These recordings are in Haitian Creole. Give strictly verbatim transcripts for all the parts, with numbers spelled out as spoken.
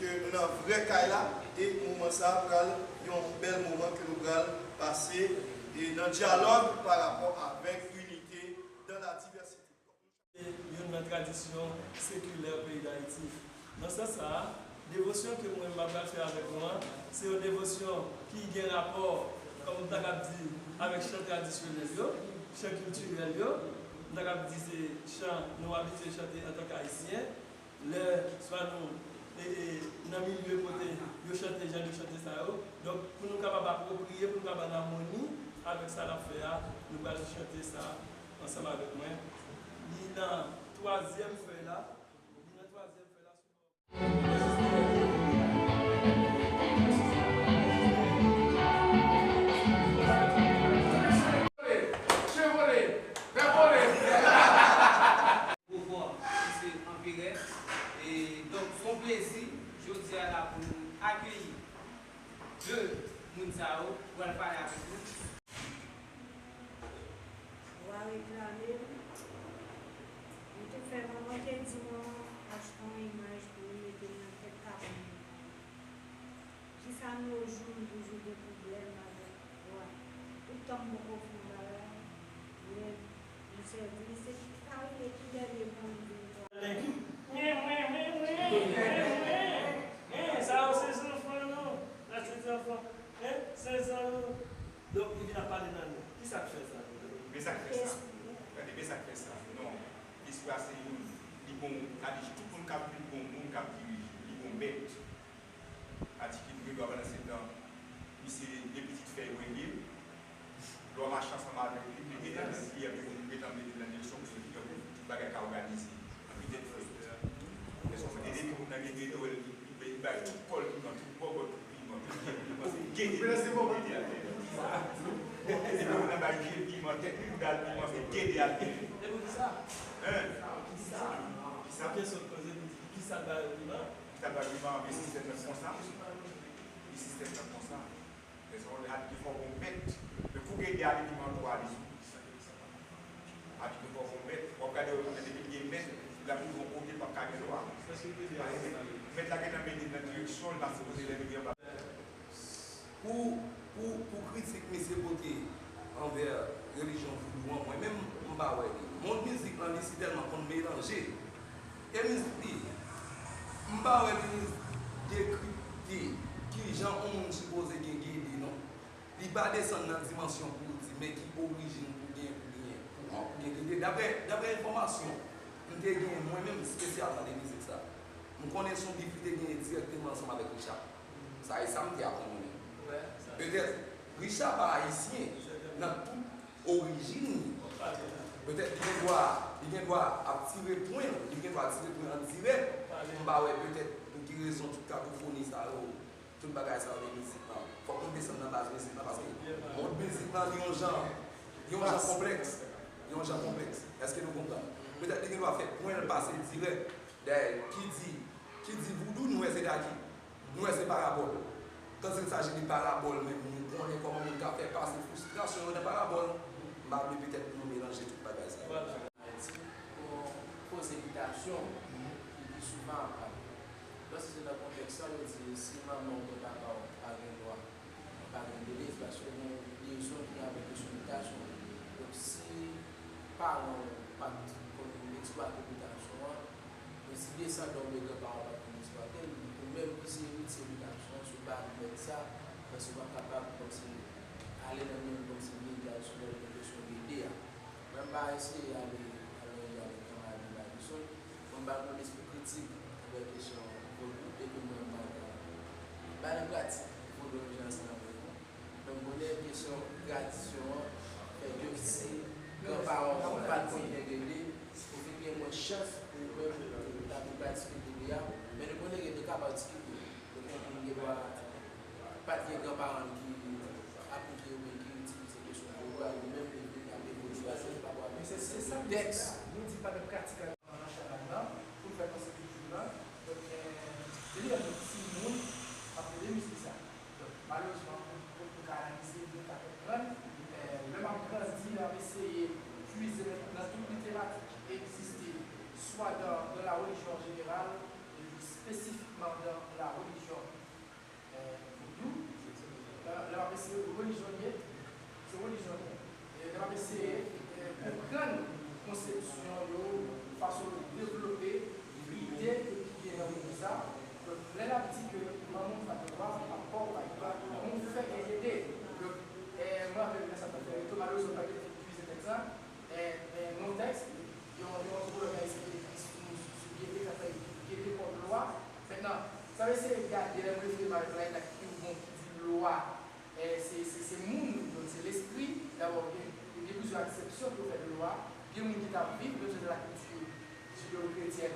Ke nou nan vrè kay la, e moman sa a pral yon bèl moman ke nou pral pase e nan dyalòg pa rapò avèk inite dans la diversité. Youn nan tradisyon sekilè peyi Dayiti. Nan sans sa a, devosyon ke mwen m ap pral fè avèk nou an, se yon devosyon ki gen rapò, kòm m ta kab di, avèk chan tradisyonèl yo, chan kiltirèl yo, m ta kab di se chan nou abitye chante antanke Ayisyen, lè swa nou e, e, nan milye kote yo chante jan de chante sa yo. Donk, pou nou kapab apwopriye, pou nou kapab an amoni avèk sa n ap fè a, nou pral chante sa ansanm avèk mwen. Li nan twazyèm fèy la. Li nan twazyèm fèy la. Chevrolet, Chevrolet, Chevrolet. Gwo vwa, misye anperè. E donk, se yon plezi, jodi a la, pou nou akeyi de moun sa yo, pou al pale avèk nou. Wa reklame m. M te fè manman te di mwen achte yon imaj pou l mete l nan tèt kabann li. Jiska nos jours, m toujou gen pwoblèm avèk wa. Toutan m poko fè yon bagay, men m sèvi l. Se ki ka rive tou dènye pwen m vin kwa. Sa yo se zanfan nou. Sa se zanfan. Hein? Se zanmi. Donk, li vin ap pale nan nou. Ki sa k fè sa? Men sa k fè sa. Gade, men sa k fè sa. Non. Lespri a se youn. Li bon, sa di tout moun k ap viv bon moun k ap dirije. Li bon bèt. Atitid Gregwa pandan se tan, li se de pitit fèy renge. Lè w mache ansanm avèk li, li mete nan pye, epi pou nou gentan mete nan direksyon pou li, pou tout bagay ka òganize. Anpi tèt frèt. Lè w kote depi moun nan gen gede, w wè li, li bay tout kò l piman, tout bòbòt li piman, tout pye l piman, se gede, gede atè. Depi moun nan bay pye l piman, tèt li, bouda l piman, se gede atè. E poukisa? Hein? Poukisa? Poukisa? Kesyon poze, poukisa l bay yo piman? Sa pa di manke sistèm nan konsa. Li sistèm nan konsa. Men se yon lè a ki fò gon mèt. Men kou gede a li di manke w ale sou li. A di fò gon mèt. W ap gade yon moun depi l gen mèt, l ap rive yon kote l p ap ka gen lwa. Paske mèt la gentan mennen l nan direksyon l pa sipoze leve gen anba. Pou, pou, pou kritik misye pote anvè relijyon voudou an, mwen menm, m pa wè li. Mond mizik lan, li si tèlman konn melanje. E mizik li, m pa wè li dekripte kijan yon moun sipoze gen gede, non. Li pa desann nan dimansyon pou w di, men ki orijin pou gen, pou gen, pou, pou gen gede. Daprè, daprè enfòmasyon m te genyen mwen menm espesyalman de mizik sa, m konnen se yon bif li te genyen dirèkteman ansanm avèk Richard. Sa e sa m te aprann mwen menm. Petèt, Richard pa ayisyen nan tout orijin li. Petèt li gen dwa, li gen dwa ap tire pwen, li gen dwa tire pwen an dirèk. M pa wè petèt pou ki rezon tout kakofoni sa yo, tout bagay sa yo de mizik lan. Fòk nou desann nan baz mizik lan, paske mond mizik lan, li yon jan, li yon jan konplèks. Li yon jan konplèks. Èske nou konprann? Petèt li gen dwa fè pwen l pase dirèk. Dayè, ki di, ki di voudou, nou wè se daki. Nou wè se parabòl. Quand il s'agit de parabòl menm, nou konnen kòman moun ka fè pase fristrasyon yo nan parabòl. M pa vle petèt pou nou melanje tout bagay sa yo. Ayiti, pou koze bitasyon ki pi souvan ap pale. Lòske se nan kontèks sa, yo di si manman w oubyen papa w pa gen dwa, pa gen gede, se paske gen yon rezon ki gen avèk kesyon bitasyon. Donk, si paran w pa t konn eksplwate bitasyon an, men si desandan w oubyen granparan w pa t konn eksplwate l, ou menm ki se eritye bitasyon an, si w pa admèt sa, paske w pa kapab kòmsi ale nan menm kòmsi liy tradisyonèl nan kesyon gede a. Mwen m pa eseye ale alonje avèk kanmarad Mila Dison. Mwen m pa gen lespri kritik anvè kesyon vodou, depi mwen m pa gen, m pa nan pratik vodou menm jan ansanm avèk nou. Men m konnen kesyon tradisyon an fè ke si granparan w pa t konn gen gede, ou vin gen mwens chans pou ou menm ta vin pratike gede a. Men nou konnen gede ka patikilye. Donk, yon moun gen dwa pa t gen granparan l ki aplike oubyen ki itilize kesyon vodou a, li menm li vin ap evolye pa rapò avèk tèks. Nou di pa gen pratik nan chan ladan, pou l fè panse kilti lan. Donk, gen, gen de timoun k ap tande mizik sa. Donk, malerezman, pou, pou, pou kanalize, nou ka konprann, eh, lè m ap grandi, m ap eseye puize nan, nan tout literati ki egziste, swa dans, dans la religion en général, epi spesifikman dans la E, n ap eseye, e, konprann konsepsyon yo, fason yo devlope, lide ki gen nan mouvman sa. Donk, lè n ap di ke manman pa gen dwa, papa pa gen dwa, kòman w fè gen ede? Donk, e, mwen avèk Nessa ta fè reto, malerezman, pa gen itilize tèks la, e, e, nan tèks, yon, yon antwopològ ayisyen ki ekri sou, sou Gede, k ap fè Gede kòm lwa. Mentnan, sa vle se gade, lè m refere m avèk Laila ki bon, ki di lwa, e, se, se, se moun, donk se lespri. Dabò, gen, gen plizyè aksepsyon pou fè de lwa. Gen moun ki t ap viv, donk se de la kilti jideo-kretyèn,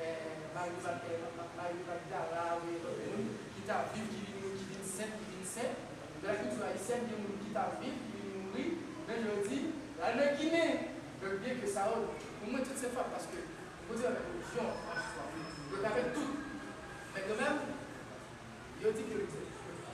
e, Mari de Mag-, e, Ma-, Mari de Magdala, ou gen lòt moun ki t ap viv, ki vin mouri, ki vin sent, ki vin sent. De la kilti ayisyèn, gen moun ki t ap viv, ki vin mouri, men jodi, l al nan Ginen. Donk, byen ke sa yo, pou mwen, tout se fòt, paske Bondye avèk relijyon, an swa, wi. Donk, avèk tout. Men kanmenm, yo di ke,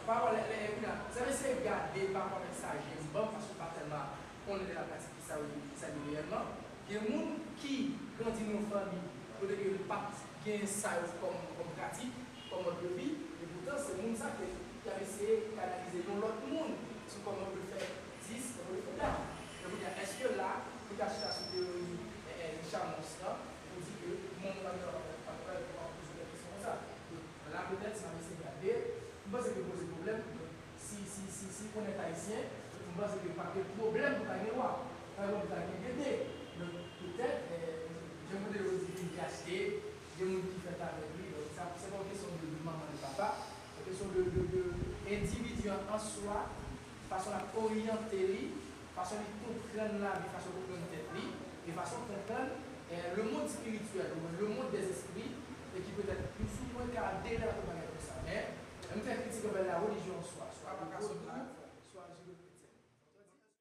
pa rapò lè, lè, lè, sa vle se gade pa rapò avèk sa Jezi ban m, paske m pa tèlman konnen de la pratik ki sa yo, ki sa yo reyèlman. Gen moun ki grandi nan yon fanmi kote ke yo pa t gen sa yo kòm, kòm pratik, kòm mòd de vi, e poutan se moun sa ke, ki ap eseye kanalize yon lòt moun sou kòman pou l fè dis, kòman pou l fè dat. Donk, kounye a, èske la, nou ka chita sou teyori, e, e, Richard Mons lan, pou di ke moun pa gen dwa pa, pa, pa, pa poze kèk kesyon konsa. Donk, la, petèt, sa m eseye gade, m panse ke poze pwoblèm, donk, si, si, si, si ou nèt ayisyen, m panse ke pa gen pwoblèm pou ta gen lwa. Pa gen pwoblèm pou ta gen Gede. Donk, petèt, e, jan kote yo di vin ki achte, gen moun ki fèt avèk li. Donk, sa, se pa yon kesyon de, de manman, de papa. Se yon kesyon de, de, de endividi an, an swa, fason l ap oryante li, fason li konprann lavi, fason l konprann tèt li, e fason l konprann, e, le monde spirituel, ou le monde des esprits, e ki petèt plis ou mwen ka adere ak yon bagay konsa. Men, lè m fè kritik anvè la religion an swa, swa aplikasyon tou,